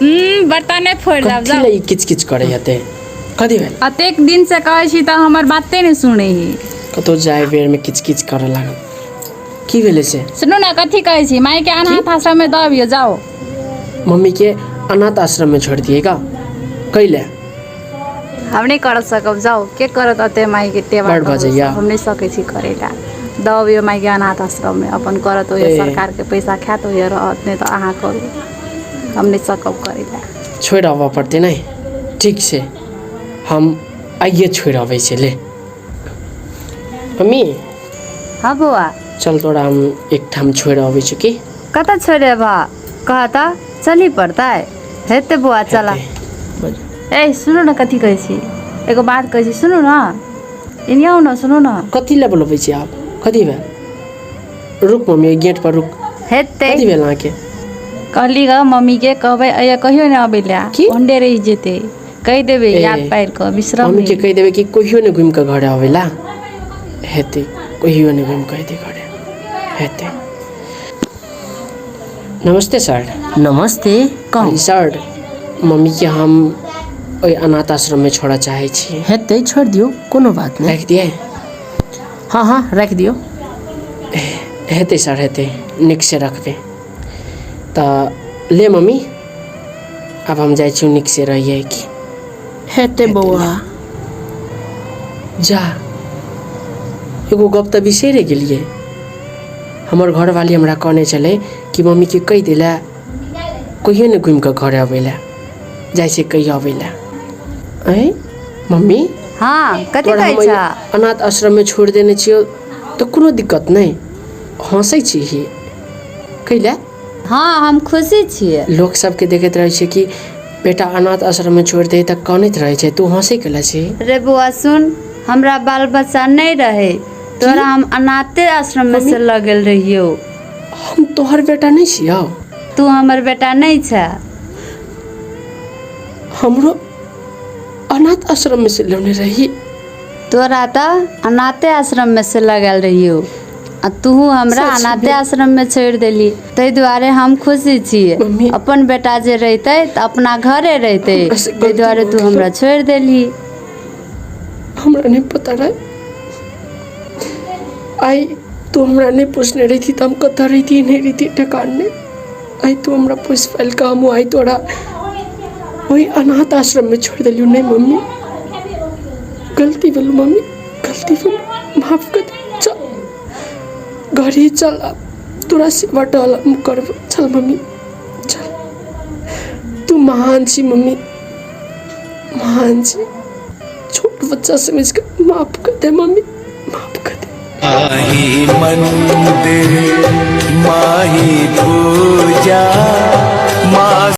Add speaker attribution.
Speaker 1: बर्तन नहि फोड़ि देब
Speaker 2: कथी
Speaker 1: जाउ।
Speaker 2: लए ई किच किच करै हेतै? कथी भेल?
Speaker 1: अतेक दिन से कहै छी तऽ हमर बाते नहि सुनै है।
Speaker 2: कतहु जाय बेरमे किच किच करऽ लागल। की भेलै से?
Speaker 1: सुनू ने, कथी कहै छी, मायके अनाथ आश्रममे दऽ अबियौ, जाउ।
Speaker 2: मम्मीके अनाथ आश्रममे छोड़ि दियै का? कैले?
Speaker 1: हम नहि कर सकब, जाउ। के करत अते मायके सेवा?
Speaker 2: बड़
Speaker 1: करू
Speaker 2: बजैया।
Speaker 1: सब, हम नहि सकै छी करै लए। दऽ अबियौ मायके अनाथ आश्रममे, अपन करत ओहे।
Speaker 2: ए।
Speaker 1: सरकारके पैसा खायत, ओहे रहत, नहि तऽ अहाँ करू। हम नहि सकब करै लए।
Speaker 2: छोड़ि आबऽ पड़तै? नहि, ठीक छै, हम आइए छोड़ि अबै छी। ले मम्मी।
Speaker 3: हँ बौआ।
Speaker 2: चल, तोरा हम एकठाम छोड़ि अबै छी की।
Speaker 3: कतऽ छोड़ेबह? कह तऽ, चलही पड़तै? हेतै बौआ, चला।
Speaker 2: हेतै।
Speaker 1: ए, सुनू ने, कथी कहै छी, एगो बात कहै छी, सुनू ने, एनी आउ ने, सुनू ने।
Speaker 2: कथी लए बोलबै छी आब? कथी भेल? रुक मम्मी, गेट पर रुक।
Speaker 3: हेतै।
Speaker 2: कथी भेल अहाँके?
Speaker 1: कहली ग, मम्मीके कहबै अइया कहियो नहि अबै लए।
Speaker 2: की?
Speaker 1: ओंडे रहि जेतै, कहि देबै।
Speaker 2: ए,
Speaker 1: याद पारि कऽ बिसरब
Speaker 2: मम्मीके
Speaker 1: नहि।
Speaker 2: कहि देबै कि कहियो नहि घुमि कऽ घरे अबै ला। हेतै, कहियो नहि घुमि कऽ एतै घरे। हेतै। नमस्ते सर।
Speaker 4: नमस्ते, कहू।
Speaker 2: सर, मम्मीके हम ओहि अनाथ आश्रममे छोड़ऽ चाहै छी।
Speaker 4: हेतै, छोड़ि दियौ, कोनो बात नहि।
Speaker 2: राखि दियै?
Speaker 4: हँ हँ, राखि दियौ।
Speaker 2: हेतै सर, हेतै, नीकसँ रखबै। तऽ ले मम्मी, आब हम जाइ छी, नीकसँ रहियै की।
Speaker 4: हेतै बौआ।
Speaker 2: जा, एगो गप तऽ बिसरि गेलियै। हमर घरवाली हमरा कहने छलै कि मम्मीके कहि दै लए, कहियो नहि घुमि कऽ घर अबै लए। जाइ छै कहि अबै लए। ऐँ मम्मी।
Speaker 3: हँ, कथी
Speaker 2: तोरा
Speaker 3: कहै
Speaker 2: हम एहि
Speaker 3: छह?
Speaker 2: अनाथ आश्रममे छोड़ि देने छियौ तऽ कोनो दिक्कत नहि? हँसै छी कैला?
Speaker 3: हँ, हम खुशी छियै।
Speaker 2: लोक सबके देखैत रहै छै कि बेटा अनाथ आश्रममे छोड़ि दे तऽ कानैत रहै छै, तू हँसै कैला छी?
Speaker 3: रे बौआ सुन, हमरा बाल बच्चा नहि रहै, तोरा हम अनाथे आश्रममे से लऽ गेल रहियौ।
Speaker 2: हम तोहर बेटा नहि छियौ?
Speaker 3: तू हमर बेटा नहि छह।
Speaker 2: हमरो अनाथ आश्रममे से लेने रही?
Speaker 3: तोरा तऽ अनाथे आश्रममे से लगायल रहियौ आ तूहू हमरा
Speaker 2: सच
Speaker 3: अनाथे
Speaker 2: मे?
Speaker 3: आश्रममे छोड़ि देली, ताहि दुआरे हम खुशी छियै।
Speaker 2: मम्मी।
Speaker 3: अपन बेटा जे रहितै तऽ अपना घरे रहितै।
Speaker 2: हमरा से
Speaker 3: ताहि
Speaker 2: गलती
Speaker 3: दुआरे
Speaker 2: भऽ
Speaker 3: तू
Speaker 2: गेल।
Speaker 3: हमरा छोड़ि देलही।
Speaker 2: हमरा नहि पता रहै। आइ तू हमरा नहि पोसने रहिती तऽ हम कतऽ रहिती? नहि रहिती ठेकान नहि। आइ तू हमरा पोसि पालि कऽ हमहूँ आइ तोरा ओहि अनाथ आश्रममे छोड़ि देलियौ। नहि मम्मी, गलती भेल मम्मी, गलती भेल, माफ कर दे। चल, घरे चल, आब तोरा सेवा टहल हम करबो। चल मम्मी, चल। तू महान छी मम्मी, महान छी। छोट बच्चा समझ के माफ कर दे मम्मी, माफ कर दे।
Speaker 5: माही मंदिर, माही पूजा।